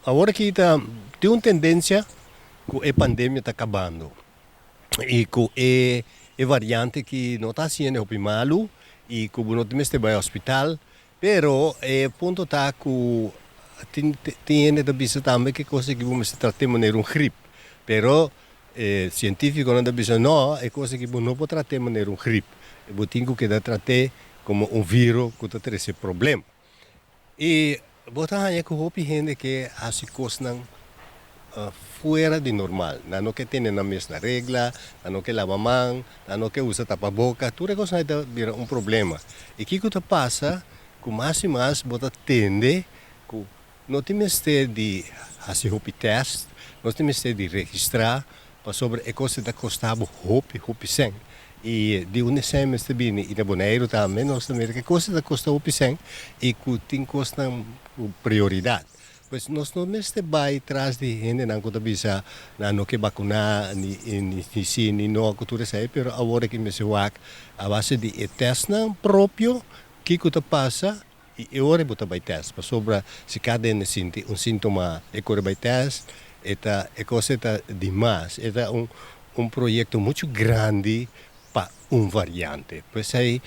Awor aki ta tin un tendensia ku e pandemia ta kabando i ku e variante ku no ta hasiendo hopi malu i ku no mester bai hospital, pero e punto ta ku tin hende ta bisa tambe ku kos ku bo mester trata manera un grip, pero sientífikonan ta bisa no, e kos ku bo no por trata manera un grip, bo tin ku keda trata komo un vírùs ku ta trese problema. I bo ta haña ku hopi hende ke hasi kosnan fuera di normal. Nan no ke tene nan mes na regla, nan no ke laba man, nan no ke usa tapaboka, tur e kosnan ta bira un problema. I kiko ta pasa? Ku mas i mas bo ta tende ku no tin mester di hasi hopi test, no tin mester di registrá, pasobra e kos ta kosta bo hopi, hopi sèn. I di unda sèn mester bini? I na Boneiru tambe nos ta mira ku e kos ta kosta hopi sèn i ku tin kosnan ku prioridat. Pues nos no mester bai tras di hendenan ku ta bisa nan no ke vakuná ni si ni no ku tur esei, pero awor aki mester wak a base di e testnan propio kiko ta pasa i e ora bo ta bai test, pasobra si kada hende sinti un síntoma e kore bai test, e ta e kos ta dimas, e ta un proyekto muchu grandi pa un variante. Pues ei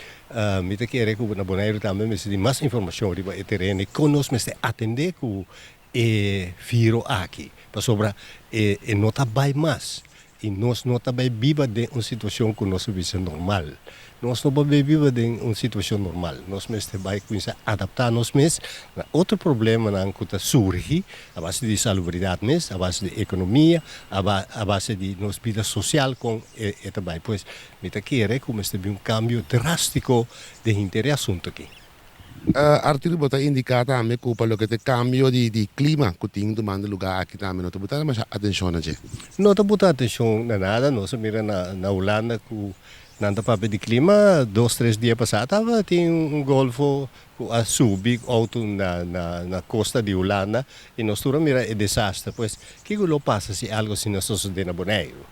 mi ta kere ku na Boneiru tambe mester tin mas informashon riba e tereno i kon nos mester atendé ku e vírùs aki, pasobra e no ta bai mas i nos no ta bai biba den un situashon ku nos a bisa normal. Nos no por biba den un situashon normal. Nos mester bai kuminsá adaptá nos mes na otro problemanan ku ta surgi a base di salubridat mes, a base di ekonomia, a base di nos bida sosial kon e ta bai. Pues mi ta kere ku mester bin un kambio drástiko den henter e asuntu aki. Arthur, bo ta indiká tambe ku pa loke ta kambio di klima ku tin tumando lugá aki tambe no ta buta demasiado atenshon na dje. No ta buta atenshon na nada. Nos a mira na Hulanda ku nan ta papia di klima, 2, 3 dia pasá tabatin un golfo ku a subi outo na kosta di Hulanda i nos tur a mira e desaster. Pues kiko lo pasa si algu asina sosodé na Boneiru?